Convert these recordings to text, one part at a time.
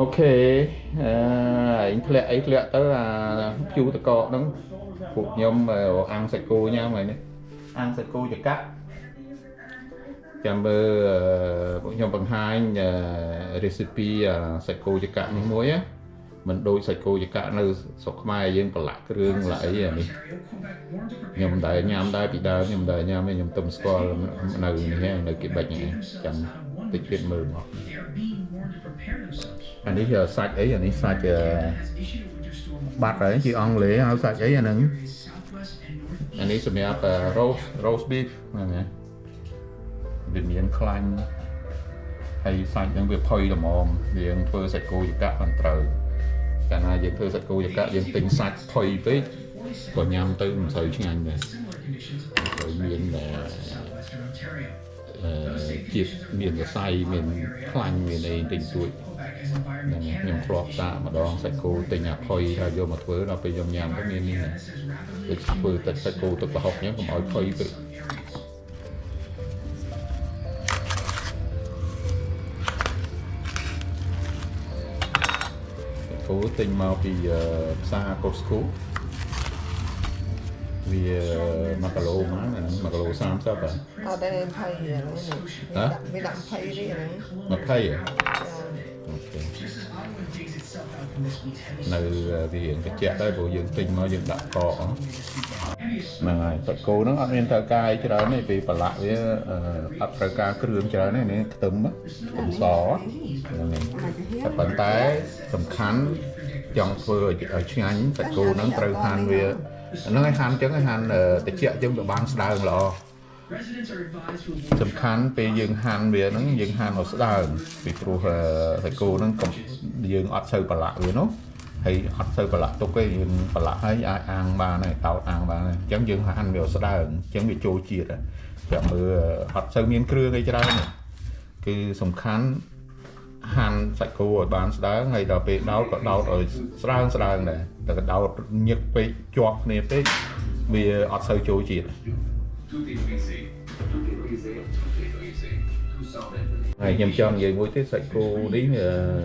OK អឺឯងធ្លាក់អីធ្លាក់ទៅអាព្យូតកកហ្នឹងពួកខ្ញុំអាំងសាច់គោញ៉ាំហើយនេះអាំងសាច់គោចកាក់ចាំមើលពួកខ្ញុំបង្ហាញ recipe សាច់គោចកាក់នេះមួយណាមិនដូចសាច់គោចកាក់នៅស្រុកខ្មែរយើងប្រឡាក់គ្រឿងឡាអីអានេះខ្ញុំមិនដែលញ៉ាំដែរពីដើមខ្ញុំមិនដែលញ៉ាំទេខ្ញុំទៅស្គាល់នៅនេះឯងនៅគេបាច់នេះចាំតិចទៀតមើលមកអានេះសាច់អីអានេះសាច់បាត់ហើយជាអង់គ្លេសហៅសាច់អីអាហ្នឹងអានេះសម្រាប់ roast beef ហ្នឹងណាវាមានខ្លាញ់ហើយសាច់ហ្នឹងវាផុយល្មមយើងធ្វើសាច់គោចកាក់បានត្រូវកាលណាយើងធ្វើសាច់គោចកាក់យើងទិញសាច់ផុយពេកក៏ញ៉ាំទៅមិនសូវឆ្ងាញ់ដែរហើយមានជាតិមានសរសៃមានខ្លាញ់មានអីទិញទួចហ្នឹងខ្ញុំធ្លាប់សាកម្ដងសាច់គោទិញអាផុយហើយយកមកធ្វើដល់ពេលខ្ញុំញ៉ាំទៅមាននេះដូចធ្វើទឹកសាច់គោទឹកប្រហុកអញ្ចឹងកុំឲ្យផុយពេក សាច់គោទិញមកពីផ្សារ Costco វា1គីឡូហ្មងអាហ្នឹង1គីឡូ30ហ៎ អត់ដែរ20ហ្នឹង ហ៎ វាដាក់20រៀលហ្នឹង 20ហ៎ OK នៅវារៀងត្រជាក់ដែរព្រោះយើងទិញមកយើងដាក់កកហ្នឹងហើយសាច់គោហ្នឹងអត់មានត្រូវការអីច្រើនទេពេលប្រឡាក់វាអត់ត្រូវការគ្រឿងច្រើនទេនេះខ្ទឹមខ្ទឹមសហ្នឹងហើយតែប៉ុន្តែសំខាន់ចង់ធ្វើឲ្យឆ្ងាញ់សាច់គោហ្នឹងត្រូវហាន់វាហ្នឹងឲ្យហាន់អញ្ចឹងឲ្យហាន់ត្រជាក់អញ្ចឹងវាបានស្ដើងល្អសំខាន់ពេលយើងហាន់វាហ្នឹងយើងហាន់ឲ្យស្ដើងពីព្រោះសាច់គោហ្នឹងកុំយើងអត់សូវប្រឡាក់វានោះហើយអត់សូវប្រឡាក់ទុកទេយើងប្រឡាក់ហើយអាចអាំងបានហើយតោតអាំងបានហើយអញ្ចឹងយើងហាន់វាឲ្យស្ដើងអញ្ចឹងវាចូលជាតិចាំមើលអត់សូវមានគ្រឿងអីច្រើនទេគឺសំខាន់ហាន់សាច់គោឲ្យបានស្ដើងហើយដល់ពេលដោតក៏ដោតឲ្យស្ដើងស្ដើងដែរតែក៏ដោតញឹកពេកជាប់គ្នាពេកវាអត់សូវចូលជាតិ ហើយខ្ញុំចង់និយាយមួយទៀតសាច់គោនេះ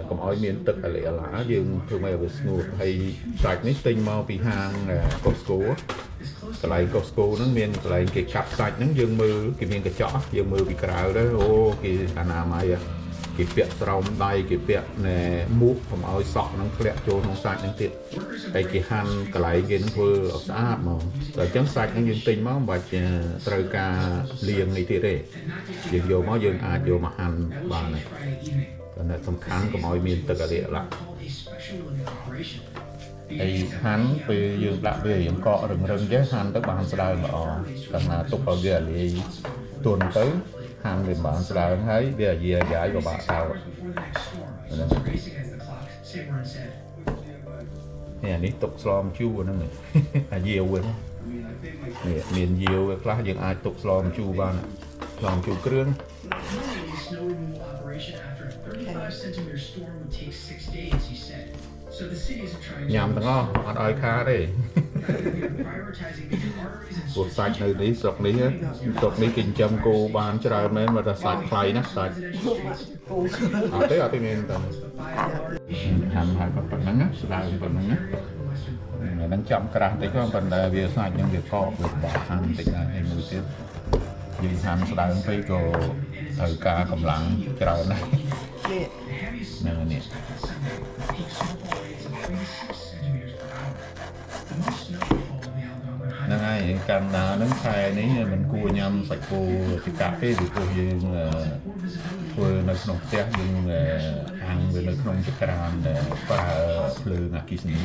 កុំឲ្យមានទឹកអាលិអាឡាយើងធ្វើម៉េចឲ្យវាស្ងួតហើយសាច់នេះទិញមកពីហាង Costco កន្លែង Costco ហ្នឹងមានកន្លែងគេកាប់សាច់ហ្នឹងយើងមើលគេមានកញ្ចក់យើងមើលពីក្រៅទៅអូគេអនាម័យគេពាក់ស្រោមដៃគេពាក់ណែមួកកុំឲ្យសក់ហ្នឹងធ្លាក់ចូលក្នុងសាច់ហ្នឹងទៀតហើយគេហាន់កន្លែងគេហ្នឹងធ្វើឲ្យស្អាតហ្មងដល់អញ្ចឹងសាច់ហ្នឹងយើងទិញមកមិនបាច់ត្រូវការលាងអីទៀតទេយើងយកមកយើងអាចយកមកហាន់បានហើយតែសំខាន់កុំឲ្យមានទឹកអាលិអាឡាហើយហាន់ពេលយើងដាក់វារៀងកករឹងរឹងចេះហាន់ទៅបានស្ដើងល្អកាលណាទុកឲ្យវាអាលាយទន់ទៅហាន់វាមិនបានស្ដើងហើយវាអាយាយាយពិបាកតោហ្នឹងនេះអានេះទុកស្លមជូរហ្នឹងអាយាវហ្នឹងនេះមានយាវខ្លះយើងអាចទុកស្លមជូរបានស្លមជូរគ្រឿង Snow removal operation after a 35 centimeter storm would take 6 days, he said. So the city isn't trying ញ៉ាំទាំងអស់អត់ឲ្យខាតទេ prioritizing major arteries and ព្រោះសាច់នៅនេះស្រុកនេះស្រុកនេះគេចិញ្ចឹមគោបានច្រើនមែនបើថាសាច់ថ្លៃណាស់សាច់ គោ អត់ទេអត់ទេមានតែហាន់ហើយប៉ុណ្្នឹងណាស្ដើងប៉ុណ្្នឹងណាហ្នឹងចំក្រាស់តិចប៉ុន្តែវាសាច់ហ្នឹងវាកកវាបាក់ហាន់តិចដែរហើយមួយទៀតយើងហាន់ស្ដើងពេកក៏ត្រូវការកម្លាំងច្រើនដែរ នេះ ហ្នឹងនេះ peak snowfall rates of 3 to 6 centimeters per hour. The most snow will fall in the Algonquin ហ្នឹងហើយកាលណាហ្នឹងខែនេះមិនគួរញ៉ាំសាច់គោចកាក់ទេពីព្រោះយើង Poor visibility ធ្វើនៅក្នុងផ្ទះយើងអាំងវានៅក្នុងចក្រានដែលប្រើភ្លើងអគ្គិសនី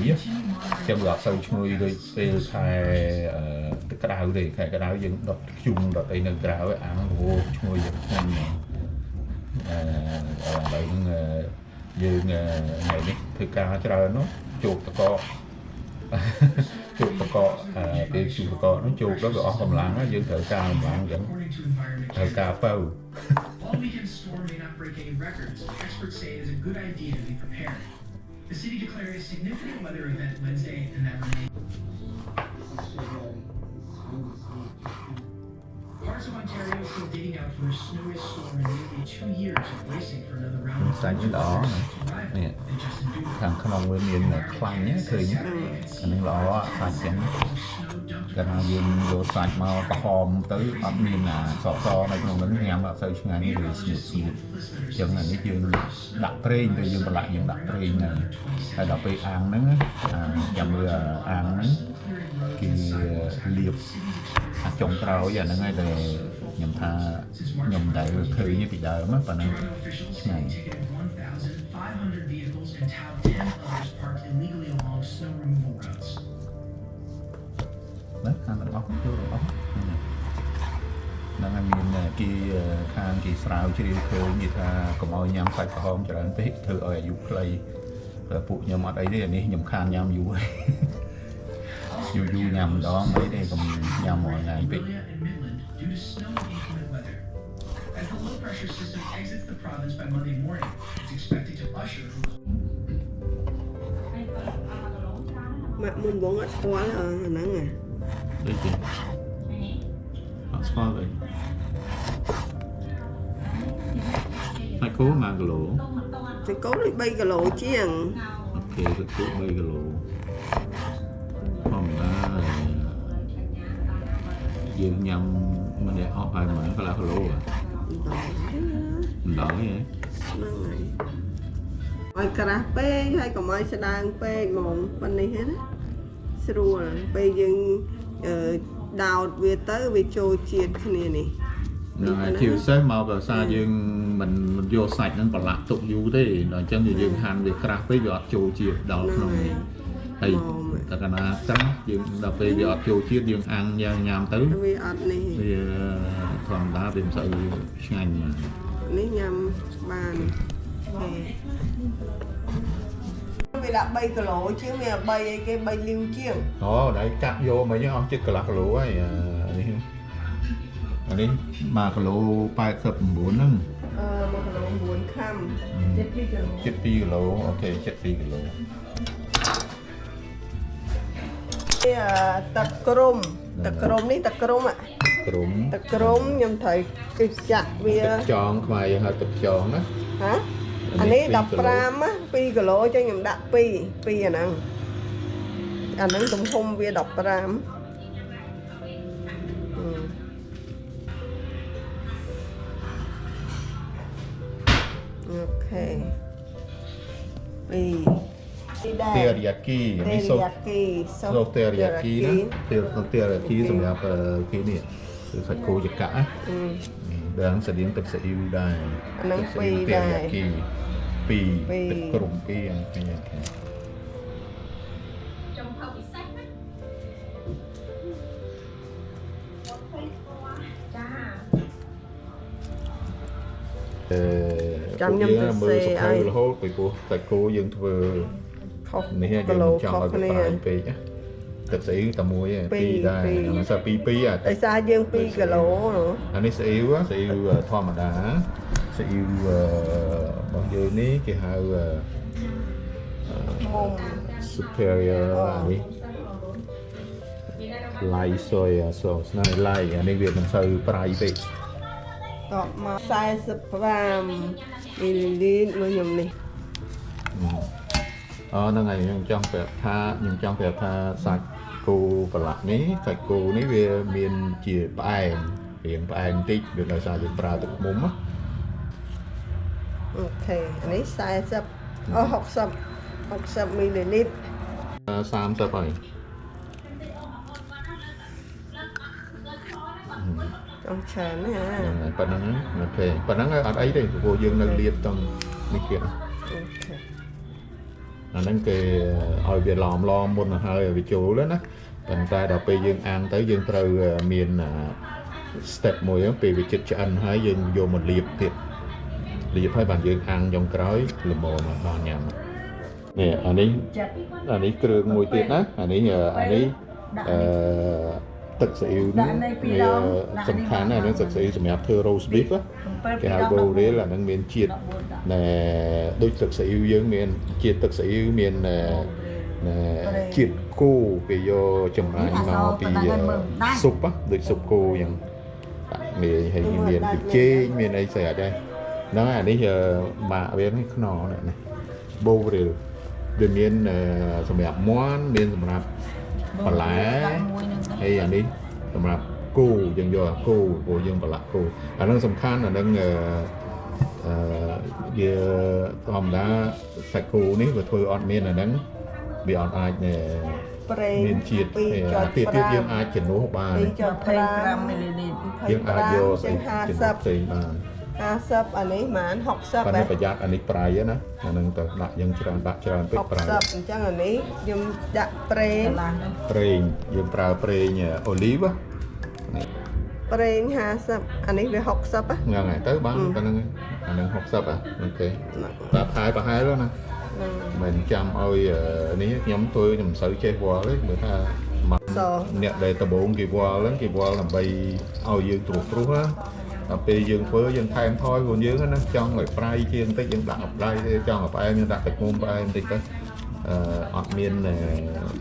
ចឹងវាអត់សូវឈ្ងុយដូចពេលខែទឹកក្តៅទេខែក្តៅយើងដុតធ្យូងដុតអីនៅក្រៅអាំងអូឈ្ងុយយ៉ាងឆ្ងាញ់ហ្មងអឺឥឡូវហ្នឹងយើងថ្ងៃនេះធ្វើការច្រើននោះជោគតកជោគតកពេលជោគតកនោះជោគទៅវាអស់កម្លាំងហើយយើងត្រូវការកម្លាំងអញ្ចឹង according to Environment ត្រូវការបើ While the weekend's storm may not break any records, experts say it is a good idea to be prepared. The city declared a significant weather event Wednesday, and that remains. Parts of Ontario still digging out from their snowiest storm in nearly 2 years are bracing for another round of សាច់នេះល្អណាស់ arrival នេះ they just endured. ខាងក្នុងវាមានខ្លាញ់ណាឃើញអានឹងល្អសាច់ចឹងកាលណាយើងយកសាច់មកក្រហមទៅអត់មានអាសសនៅក្នុងហ្នឹងញ៉ាំអត់សូវឆ្ងាញ់ទេវាស្ងួតស្ងួតចឹងអានេះយើងដាក់ប្រេងទៅយើងប្រឡាក់យើងដាក់ប្រេងហ្នឹងហើយដល់ពេលអាំងហ្នឹងអាចាំមើលអាំងហ្នឹងគេលាបអាចុងក្រោយអាហ្នឹងហើយដែលខ្ញុំថាខ្ញុំមិនដែលឃើញពីដើមប៉ុណ្ណឹង Toronto officials say they ticketed 1,500 vehicles and towed 10 others parked illegally along snow removal routes. ណាខាងទាំងអស់ចូលទាំងអស់ហ្នឹងហើយមានគេខាងគេស្រាវជ្រាវឃើញគេថាកុំឲ្យញ៉ាំសាច់ក្រហមច្រើនពេកធ្វើឲ្យអាយុខ្លីតែពួកខ្ញុំអត់អីទេអានេះខ្ញុំខានញ៉ាំយូរហើយយូរយូរញ៉ាំម្ដងអីទេកុំញ៉ាំរាល់ថ្ងៃពេក Orillia and Midland due to snow and inclement weather. As the low pressure system exits the province by Monday morning, it's expected to usher ម៉ាក់មុនបងអត់ស្គាល់អឺហ្នឹងហ៎ ដូចទេអត់ស្គាល់ទេសាច់គោ1គីឡូ សាច់គោដូច3គីឡូជាង OK សាច់គោ3គីឡូធម្មតាយើងញ៉ាំម្នាក់អស់ហើយប៉ុន្មានកន្លះគីឡូហ៎មិនដល់ទេ ហ្នឹងហើយឲ្យក្រាស់ពេកហើយកុំឲ្យស្ដើងពេកហ្មងប៉ុណ្នេះហ្នឹងណាស្រួលពេលយើងអឺដោតវាទៅវាចូលជាតិគ្នានេះ ហ្នឹងហើយជាពិសេសមកដោយសារយើងមិនមិនយកសាច់ហ្នឹងប្រឡាក់ទុកយូរទេដល់អញ្ចឹងយើងហាន់វាក្រាស់ពេកវាអត់ចូលជាតិដល់ក្នុងនេះហើយតែកាលណាចឹងយើងដល់ពេលវាអត់ចូលជាតិយើងអាំងយ៉ាងញ៉ាំទៅ វាអត់នេះ វាធម្មតាវាមិនសូវឆ្ងាញ់មក នេះញ៉ាំបានវាដាក់3គីឡូជាងវា3អីគេ3លាវជាង អូដៃកាក់យកមកអស់ជិតកន្លះគីឡូហើយអានេះអានេះ1គីឡូ89ហ្នឹង អឺ1គីឡូ9ខាំ ជិត2គីឡូ OK ជិត2គីឡូ នេះទឹកគ្រុំទឹកគ្រុំនេះទឹកគ្រុំอ่ะ ក្រុម ទឹកគ្រុំខ្ញុំត្រូវគឺចាក់វា ទឹកខ្យងខ្មែរយើងហៅទឹកខ្យងណា ហ៎អានេះ15ណា2គីឡូចឹងខ្ញុំដាក់2 2អាហ្នឹងអាហ្នឹងទំហំវា15អឺ OK 2ពីរដែរ តេរីយ៉ាគី តេ នេះសូ រីយ៉ាគី សូតេរីយ៉ាគីណាតេតេរីយ៉ាគីសម្រាប់គេនេះគឺសាច់គោចកាក់ណា អឺ ដល់ស្តៀងទឹកស៊ីអ៊ីវដែរ អាហ្នឹង ទឹកស៊ីអ៊ីវ ពីរដែរ តេរីយ៉ាគីពីរ ពីរ ទឹកក្រុមពីរអានេះឃើញទេ ចុងភៅពិសេសណាចា អឺ ចាំខ្ញុំ ពួក ទៅសេ មើលសភៅ ឲ្យ រហូតពីព្រោះសាច់គោយើងធ្វើ ខុស នេះ គីឡូ យើងមិនចង់ ខុសគ្នា ឲ្យវាប្រៃពេកណាទឹកស៊ីអ៊ីវតែមួយឯង ពីរ ពីរដែរ ពីរ អាហ្នឹងសាពីរពីរអា ដោយសារយើង2គីឡូហ៎ អានេះស៊ីអ៊ីវស៊ីអ៊ីវធម្មតាស៊ីអ៊ីវរបស់យើងនេះគេហៅ មុំ superior អានេះ light soy sauce ណា light អានេះវាមិនសូវប្រៃពេក តបមក45មីលីលីត្រមើលខ្ញុំនេះ អូហ្នឹងហើយខ្ញុំចង់ប្រាប់ថាខ្ញុំចង់ប្រាប់ថាសាច់គោប្រឡាក់នេះសាច់គោនេះវាមានជាផ្អែមរាងផ្អែមបន្តិចវាដោយសារយើងប្រើទឹកឃ្មុំណា OK អានេះ40អូ60 60មីលីលីត្រ 30ហើយ ចង់ច្រើនណាស់ ហ្នឹងហើយប៉ុណ្ណឹង OK ប៉ុណ្ណឹងអត់អីទេព្រោះយើងនៅលាបតង់នេះទៀត OK អាហ្នឹងគេឲ្យវាឡំឡំមុនទៅហើយឲ្យវាចូលណាប៉ុន្តែដល់ពេលយើងអាំងទៅយើងត្រូវមាន step មួយហ្នឹងពេលវាចិត្តឆ្អិនហើយយើងយកមកលាបទៀតលាបហើយបានយើងអាំងចុងក្រោយល្មមមកដល់ញ៉ាំនេះអានេះអានេះគ្រឿងមួយទៀតណាអានេះអានេះអឺទឹកស៊ីអ៊ីវនេះវាសំខាន់ណាស់អានេះទឹកស៊ីអ៊ីវសម្រាប់ធ្វើ roast beef ណាគេហៅ bovril អាហ្នឹងមានជាតិណែដូចទឹកស៊ីអ៊ីវយើងមានជាតិទឹកស៊ីអ៊ីវមានណែជាតិគោគេយកចម្រាញ់មកពីស៊ុបដូចស៊ុបគោអញ្ចឹង ងាយហើយមានប៊ីចេងមានអីស្រាប់ដែរហ្នឹងហើយអានេះម៉ាកវានេះខ្ននេះណាBovril វាមានសម្រាប់មាន់មានសម្រាប់បន្លែ មួយហ្នឹងទៅ ហើយអានេះសម្រាប់គោយើងយកអាគោព្រោះយើងប្រឡាក់គោអាហ្នឹងសំខាន់អាហ្នឹងអឺអឺវាធម្មតាសាច់គោនេះវាធ្វើអត់មានអាហ្នឹងវាអត់អាច ប្រេង មានជាតិអាទៀតទៀតយើងអាចជំនួសបាន 2.5 មីលីលីត្រ យើងអាចយកស្អី ជាង ជំនួសផ្សេងបាន 50 50អានេះប្រហែល60 ប៉ុន្តែប្រយ័ត្នអានេះប្រៃណាអាហ្នឹងទៅដាក់យើងច្រើនដាក់ច្រើនពេកប្រៃ 60អញ្ចឹងអានេះខ្ញុំដាក់ប្រេង កន្លះហ្នឹង ប្រេងយើងប្រើប្រេងអូលីវ ប្រេង50អានេះវា60ហ៎ ហ្នឹងហើយទៅបានប៉ុណ្្នឹងអាហ្នឹង60អា OK តែផាយប្រហែលណាមិនចាំឲ្យនេះខ្ញុំធ្វើខ្ញុំមិនសូវចេះវល់ទេមើលថា ស អ្នកដែលដំបងគេវល់ហ្នឹងគេវល់ដើម្បីឲ្យយើងត្រួសត្រាសណាដល់ពេលយើងធ្វើយើងថែមថយខ្លួនយើងណាចង់ឲ្យប្រៃជាងតិចយើងដាក់អបដៃទេចង់ឲ្យផ្អែមយើងដាក់ទឹកមុំផ្អែមតិចទៅអឺអត់មាន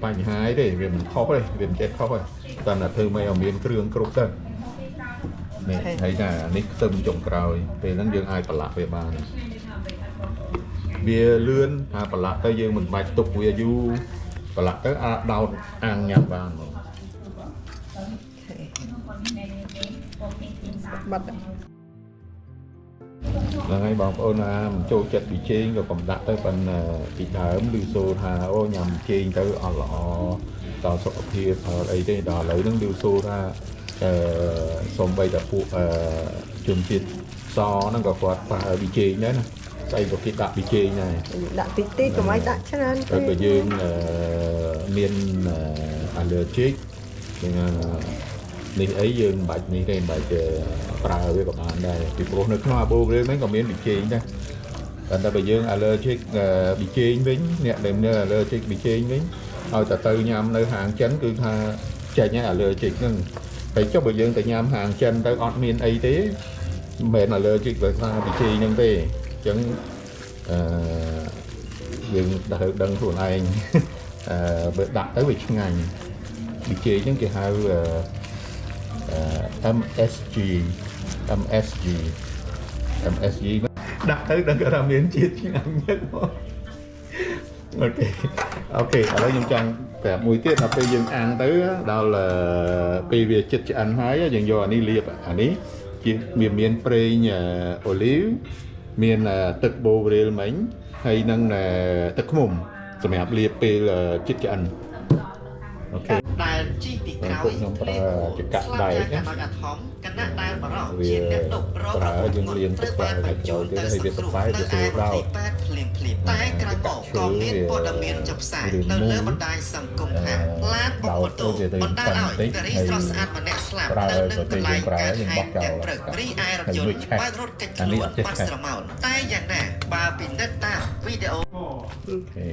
បញ្ហាអីទេវាមិនខុសទេវាមិនចេះខុសទេតែតែធ្វើមិនឲ្យមានគ្រឿងគ្រប់ទៅនេះហើយថានេះខ្ទឹមចុងក្រោយពេលហ្នឹងយើងអាចប្រឡាក់វាបានវាលឿនថាប្រឡាក់ទៅយើងមិនបាច់ទុកវាយូរប្រឡាក់ទៅអាចដោតអាំងញ៉ាំបានហ្មង បាត់ ហ្នឹងហើយបងប្អូនណាមិនចូលចិត្តប៊ីចេងក៏កុំដាក់ទៅប៉ុន្តែពីដើមឮសូរថាអូញ៉ាំចេងទៅអត់ល្អដល់សុខភាពអត់អីទេដល់ឥឡូវហ្នឹងឮសូរថាអឺសំបីតែពួកអឺជនជាតិសហ្នឹងក៏គាត់ប្រើប៊ីចេងដែរណាស្អីក៏គេដាក់ប៊ីចេងដែរ ដាក់តិចតិចកុំឲ្យដាក់ច្រើន តែបើយើងមាន allergic យើងនេះអីយើងមិនបាច់នេះទេមិនបាច់ប្រើវាក៏បានដែរពីព្រោះនៅក្នុងអាបូព្រាហ្នឹងក៏មានប៊ីចេងដែរប៉ុន្តែបើយើង allergic ប៊ីចេងវិញអ្នកដែលមាន allergic ប៊ីចេងវិញឲ្យតែទៅញ៉ាំនៅហាងចិនគឺថាចេញហើយ allergic ហ្នឹងហើយចុះបើយើងទៅញ៉ាំហាងចិនទៅអត់មានអីទេមិនមែន allergic ដោយសារប៊ីចេងហ្នឹងទេអញ្ចឹងអឺយើងត្រូវដឹងខ្លួនឯងអឺបើដាក់ទៅវាឆ្ងាញ់ប៊ីចេងហ្នឹងគេហៅអឺ MSG MSG MSG ដាក់ទៅដឹងថាមានជាតិឆ្ងាញ់ហ្នឹងមក OK OK ឥឡូវខ្ញុំចង់ប្រាប់មួយទៀតដល់ពេលយើងអាំងទៅដល់ពេលវាចិត្តឆ្អិនហើយយើងយកអានេះលាបអានេះជាវាមានប្រេងអូលីវមានទឹក Bovril មិញហើយនឹងទឹកឃ្មុំសម្រាប់លាបពេលចិត្តឆ្អិន OK ដែលជិះពីក្រោយ ខ្ញុំប្រើចកាក់ ស្លាប់ ដែក យ៉ាងកណ្ដោចអាធំគណៈដែលបរោះ វា ជាអ្នកដករង ប្រើ របួស យើងលាង ធ្ងន់ត្រូវបានបញ្ជូនទៅ ហើយវា សង្គ្រោះ សប្បាយ នៅ វាស្រួ ឯម លដោត ន្ទីរពេទ្យភ្លាមភ្លាមៗតែក្រោយមកក៏មានព័ត៌មានចុះផ្សាយនៅលើបណ្ដាញសង្គមថាឡានបុកម៉ូតូបណ្ដាលឲ្យនារីស្រស់ស្អាតម្នាក់ស្លាប់នៅនឹងកន្លែងកើតហេតុទាំងព្រឹករីឯរថយន្តបើករត់គេចខ្លួនបាត់ស្រមោលតែយ៉ាងណាបើពិនិត្យតាមវីដេអូ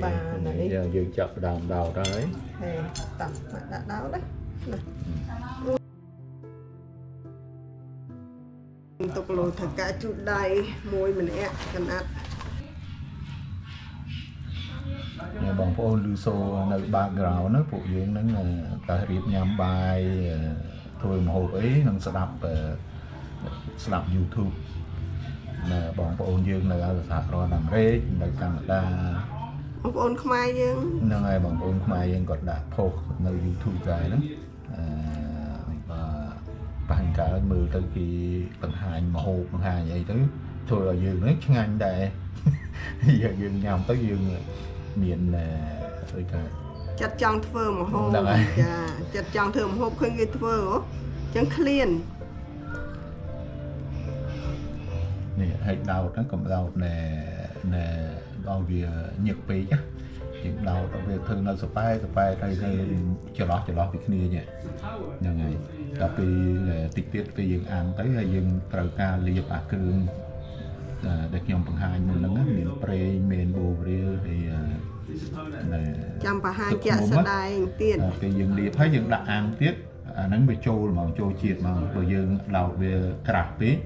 បានអានេះ យើងយើងចាប់ដើមដោតហើយ ហេតោះមកដាក់ដោតណាណាទុកលោថាការជូតដៃមួយម្នាក់កណាត់ បងប្អូនឮសូរនៅ background ណាពួកយើងហ្នឹងតែរៀបញ៉ាំបាយធ្វើម្ហូបអីនឹងស្ដាប់ស្ដាប់ YouTube ណាបងប្អូនយើងនៅសហរដ្ឋអាមេរិកនៅកាណាដា បងប្អូនខ្មែរយើង ហ្នឹងហើយបងប្អូនខ្មែរយើងក៏ដាក់ post នៅ YouTube ដែរហ្នឹងអឺបើបាញ់កាលមើលទៅគេបង្ហាញម្ហូបបង្ហាញអីទៅធ្វើឲ្យយើងហ្នឹងឆ្ងាញ់ដែរ យើងយើងញ៉ាំទៅយើងមានដូចថា ចិត្តចង់ធ្វើម្ហូប ហ្នឹងហើយ ចាចិត្តចង់ធ្វើម្ហូបឃើញគេធ្វើហ៎ចឹងឃ្លាន នេះឲ្យដោតហ្នឹងកុំដោតណែណែដល់វាញឹកពេកណាយើងដោតឲ្យវាធ្វើនៅសប៉ែសប៉ែទៅនៅចន្លោះចន្លោះពីគ្នានេះហ្នឹងហើយដល់ពេលតិចទៀតពេលយើងអាំងទៅហើយយើងត្រូវការលាបអាគ្រឿងដែលខ្ញុំបង្ហាញមុនហ្នឹងណាមានប្រេងមាន Bovril ហើយណែ ចាំបង្ហាញជាក់ស្ដែងទៀត ពេលយើងលាបហើយយើងដាក់អាំងទៀតអាហ្នឹងវាចូលហ្មងចូលជាតិហ្មងព្រោះយើងដោតវាក្រាស់ពេក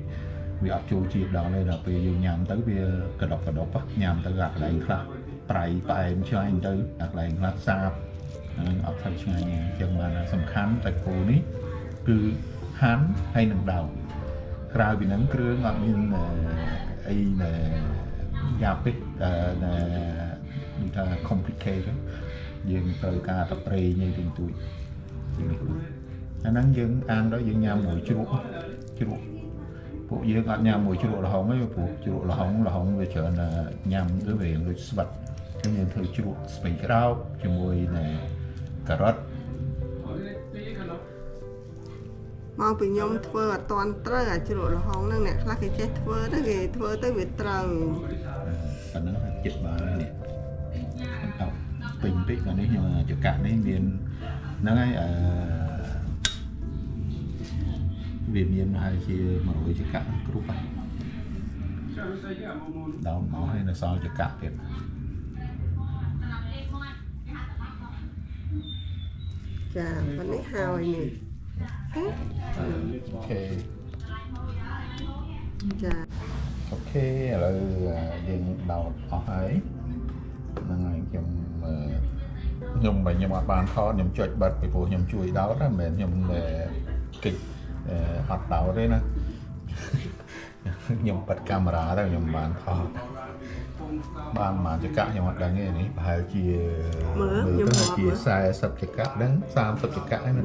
វាអត់ចូលជាតិដល់ទេដល់ពេលយើងញ៉ាំទៅវាកដុកកដុកញ៉ាំទៅអាកន្លែងខ្លះប្រៃផ្អែមឆ្ងាញ់ទៅអាកន្លែងខ្លះសាបអាហ្នឹងអត់សូវឆ្ងាញ់ទេអញ្ចឹងបានសំខាន់តែគោនេះគឺហាន់ហើយនឹងដោត ក្រៅពីហ្នឹងគ្រឿងអត់មានអីយ៉ាប់ទេនិយាយថា complicated យើងត្រូវការតែប្រេងឯងទួយនេះអាហ្នឹងយើងអាំងដល់យើងញ៉ាំមួយជ្រក់ជ្រក់ពួកយើងអត់ញ៉ាំមួយជ្រក់ល្ហុងទេព្រោះជ្រក់ល្ហុងល្ហុងវាច្រើនញ៉ាំទៅវាដូចស្វិតអញ្ចឹងយើងធ្វើជ្រក់ស្ពៃក្តោបជាមួយនឹងការ៉ុត មកពីខ្ញុំធ្វើអត់ទាន់ត្រូវអាជ្រក់ល្ហុងហ្នឹងអ្នកខ្លះគេចេះធ្វើទៅគេធ្វើទៅវាត្រូវ អាហ្នឹងចិត្តបាននេះអត់ពេញពេកអានេះខ្ញុំចកានេះមានហ្នឹងហើយអឺវាមានហើយជា100ចកាគ្រប់ហើយដល់មកហើយនៅសល់ចកាទៀត ចាប៉ុណ្នេះហើយនេះ OK ចា OK ឥឡូវយើងដោតអស់ហើយហ្នឹងហើយខ្ញុំខ្ញុំបើខ្ញុំអត់បានថតខ្ញុំចុចបិទពីព្រោះខ្ញុំជួយដោតណាមិនមែនខ្ញុំគិចអត់ដោតទេណាខ្ញុំបិទកាមេរ៉ាទៅខ្ញុំបានថតបានប្រហែលចកាខ្ញុំអត់ដឹងទេនេះប្រហែលជាមើលទៅជា40ចកាហ្នឹង30ចកាហ្នឹង 3 5 7 10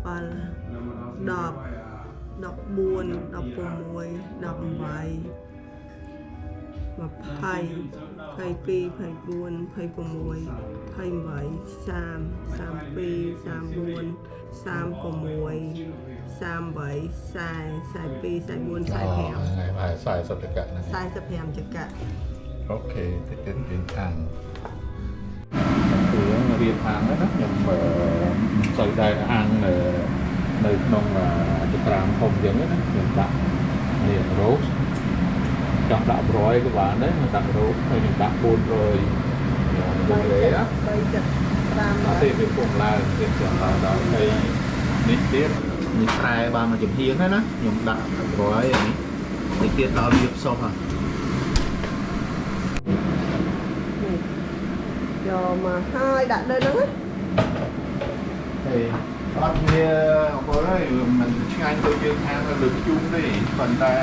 14 16 18 20 22 24 26 28 30 32 34 36 38 40 42 44 45 ថ្ងៃប្រហែល40ចកាហ្នឹង 45ចកា OK តិចទៀតយើងអាំងគ្រឿងរៀបអាំងណាខ្ញុំមិនសូវដែរអាំងនៅក្នុងចក្រាមធំចឹងណាខ្ញុំដាក់នេះ roast ចង់ដាក់100ក៏បានដែរខ្ញុំដាក់ roast ហើយខ្ញុំដាក់400ខ្ញុំលេ 375 អត់ទេវាពុំឡើងទៀតចង់ដល់ដល់ហើយនេះទៀតនេះប្រែបានមួយចំហៀងហើយណាខ្ញុំដាក់100នេះនេះទៀតដល់វាផ្សុះហ่ะ យកមកហើយដាក់លើហ្នឹងណា ហើយអត់វាអង្កលហើយមិនឆ្ងាញ់ដូចយើងខាងលើធ្យូងទេប៉ុន្តែ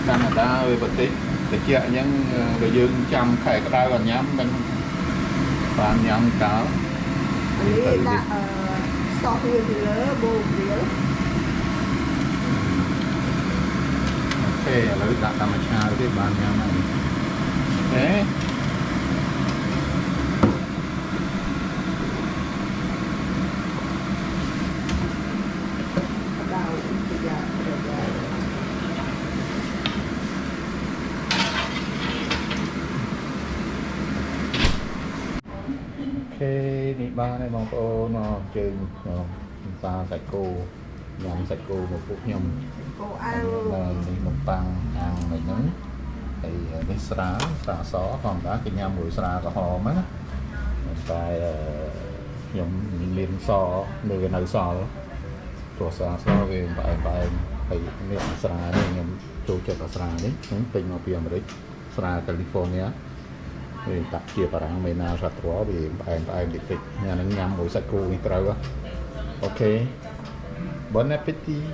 កាណាដាវាប្រទេសត្រជាក់អញ្ចឹងបើយើងចាំខែក្តៅអត់ញ៉ាំមិនបានញ៉ាំកាល នេះដាក់សោះវាពីលើបូករៀល OK ឥឡូវដាក់តាមឆាទៀតបានញ៉ាំហើយហេ ដៅប្រយ៉ាប្រយ៉ា OK នេះបានហើយបងប្អូនអញ្ជើញខ្ញុំសាសាច់គោញ៉ាំសាច់គោមកពួកខ្ញុំ គោអាំង នេះនំប៉័ងអាំងមិនហ្នឹងហើយនេះស្រាស្រាសធម្មតាគេញ៉ាំមួយស្រាក្រហមណាតែខ្ញុំលៀនសនៅវានៅសល់ព្រោះស្រាសវាផ្អែមផ្អែមហើយនេះស្រានេះខ្ញុំចូលចិត្តស្រានេះខ្ញុំទិញមកពីអាមេរិកស្រាកាលីហ្វ័រញ៉ាវាដាក់ជាបារាំងមេណាសាត្រវាផ្អែមផ្អែមតិចតិចអាហ្នឹងញ៉ាំមួយសាច់គោនេះត្រូវ OK Bon appétit.